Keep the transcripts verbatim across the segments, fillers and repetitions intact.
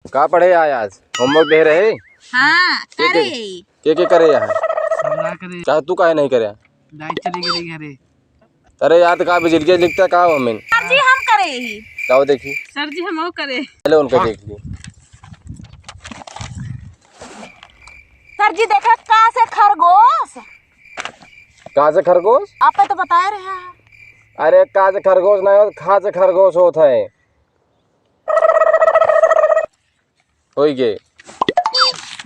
का पढ़े आया आज? Homework दे रहे? हाँ, के, के, करे। के, के करे यहाँ? हम ना करे। चाहे तू काहे नहीं करे? लाइट चली गई घरे। अरे यार, तो का बिजली के लिखता का हो हमें? सर जी, हम करे ही। जाओ देखी। सर जी, हम वो करे। चलो उनका देख ली। सर जी, देखा का से खरगोश? का से खरगोश? आप तो बताए रहे हैं। अरे, का से खरगोश ना होत, खा से खरगोश होत है। होई गे।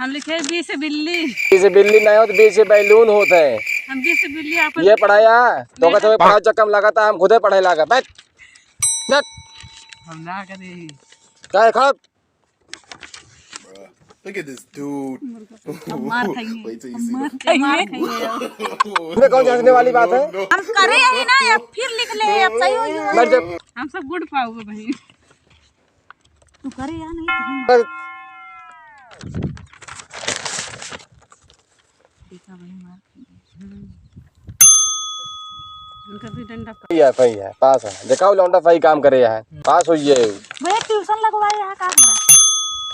हम लिखे बी से बिल्ली। बी से बिल्ली ना होत, बी से बैलून होत है। हम बी से बिल्ली आपन ये पढ़ाया, तो का सब पढ़ाई चक्कर में लगाता, हम खुदे पढ़ाई लागा। बैठ। बैठ। हम ना करे। का है, खा? Look at this dude। हम मार खाएंगे। Wait till you see हम मार the खाएंगे। इसमें कौन जांचने वाली बात है? हम करे यही ना, अब फिर लिख ले, अब सही होई है। बैठ जा। हम सब गुड़ पाओगे भाई। तू करे या नहीं, तू बैठ। देखा भाई, मार खाएंगे। हम्म। उनका भी डंडा पा- भैया, भैया, पास है। देखा, वो लौंडा सही काम करे है। पास हुई है। भैया, tuition लगवाए यहाँ का हमारा?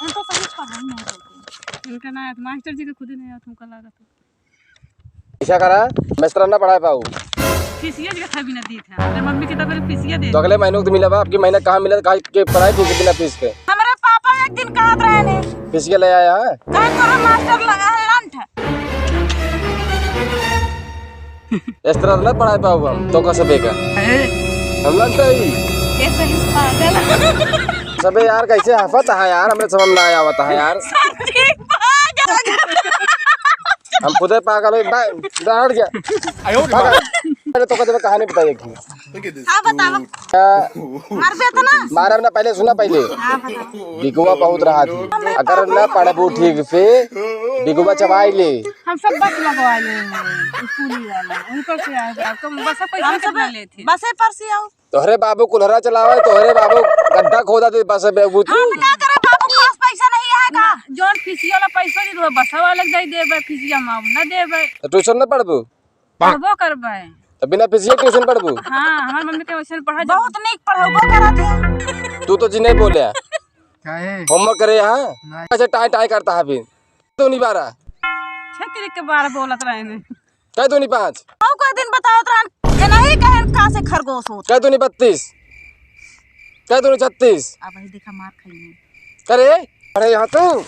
इनको सही पढ़ाई नहीं होती। इनका ना, मास्टर जी के खुद ही नहीं आता, हमका लागत है। ऐसा करा, मास्टर ना पढ़ाए पाऊ। फीसिया जी का भी ना दी था। अपने मम्मी के तो पहले फीसिया दे। तो अगले महीने को तो मिला बा, आपकी महीना कहाँ मिला, कहाँ के पढ़ाई फीस, बिना फीस के? हमारे पापा एक दिन कहत रहे ने। फीसिया ले आया है? कहे तोरा मास्टर लगा है लंठ। इस तरह ना पढ़ाई पाऊ हम, तो का सबे का? हम लंठ है ही। कैसे इस पागल? सबे यार कैसे हंसत है यार, हमें समझ ना आवत है यार। सच्ची पागल। हम खुदे पागल है, बा-, डर गया। आयो रे पागल। माँ। अरे तो कदम कहानी बताइए कि Look at this हाँ, बताओ। dude। आ, मरबे तो ना? मारब ना, पहले सुना पहले। हाँ, बताओ। बिगुआ बहुत रहा थी। अगर ना पढ़बू ठीक से, बिगुआ चबाई ले। हम सब बस लगवा ले हैं, स्कूली वाला। उनको से आए, आपको बस पैसा हम सब कितना लेते? बसे पर से आओ। तोहरे बाबू कुल्हरा चलावे, तोहरे बाबू गड्ढा खोदा दे बस में, वो तू। हम ना करे बाबू, पास पैसा नहीं है का? ना, जौन फीसिया वाला पैसा दी, तो बसा वाला के दे देबे, फीसिया हम ना देबे। तो tuition ना पढ़बू? पढ़बो करबे। तो बिना फीसिया tuition पढ़बू? हाँ, हमार मम्मी के वैसे पढ़ा जा- बहुत नीक पढ़ाबो करत है। तू तो जी नहीं बोले। काहे? Homework करे, हाँ? नहीं। अच्छा, टाई टाई करता है फिर। तू नहीं बारा। छतरी के बार बोलत रहे ने। कह दो नहीं पाँच। और कोई दिन बतावत रहन, ये नहीं कहन का से खरगोश होत। कह दो नहीं बत्तीस। कह दो नहीं छत्तीस। अब वही देखा मार खाइए। करे, अरे यहाँ तू।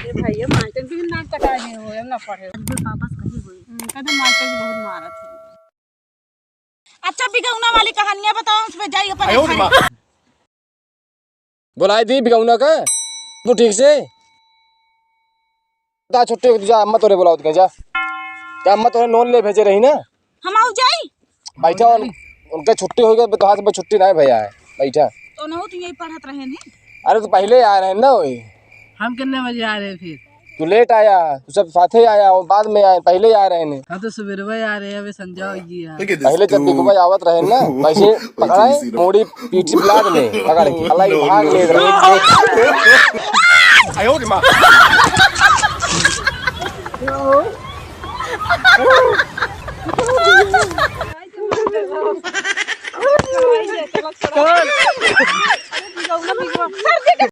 ये भाई, ये मास्टर भी नाक कटा गए हो, हम ना पढ़े। जो वापस कहीं हुई। हम्म, कहते मास्टर भी बहुत मारत है। अच्छा, बिगौना वाली कहानियाँ बताओ, उस पे जाइए अपन आयो रे घर। माँ। बुलाई दी बिगौना का, तू ठीक से? जा छुट्टी हो, जा, अम्मा तोरे बुलावत कहीं, जा। जा, अम्मा तोरे नोन ले भेजे रही ना। हम आऊ जाई? बैठा, उन-, उनका छुट्टी हो गई, तो हाथ में छुट्टी ना है भैया, बैठा। तो ना हो, तो यही पढ़त रहे ने। अरे, तो पहले आ रहे हैं ना वही। हम कितने बजे आ रहे हैं फिर? तू late आया, तू सब साथे आया, वो बाद में आए, पहले आ रहे हैं। हाँ, तो सुबेरवा आ रहे हैं, अबे संध्या हो गई है। पहले जब बिगुआ आवत रहे ना, वैसे पकड़ाए, मूड़ी पीछे ब्लाक में पकड़ के, अलाई भाग ले रहे। आयो रे माँ।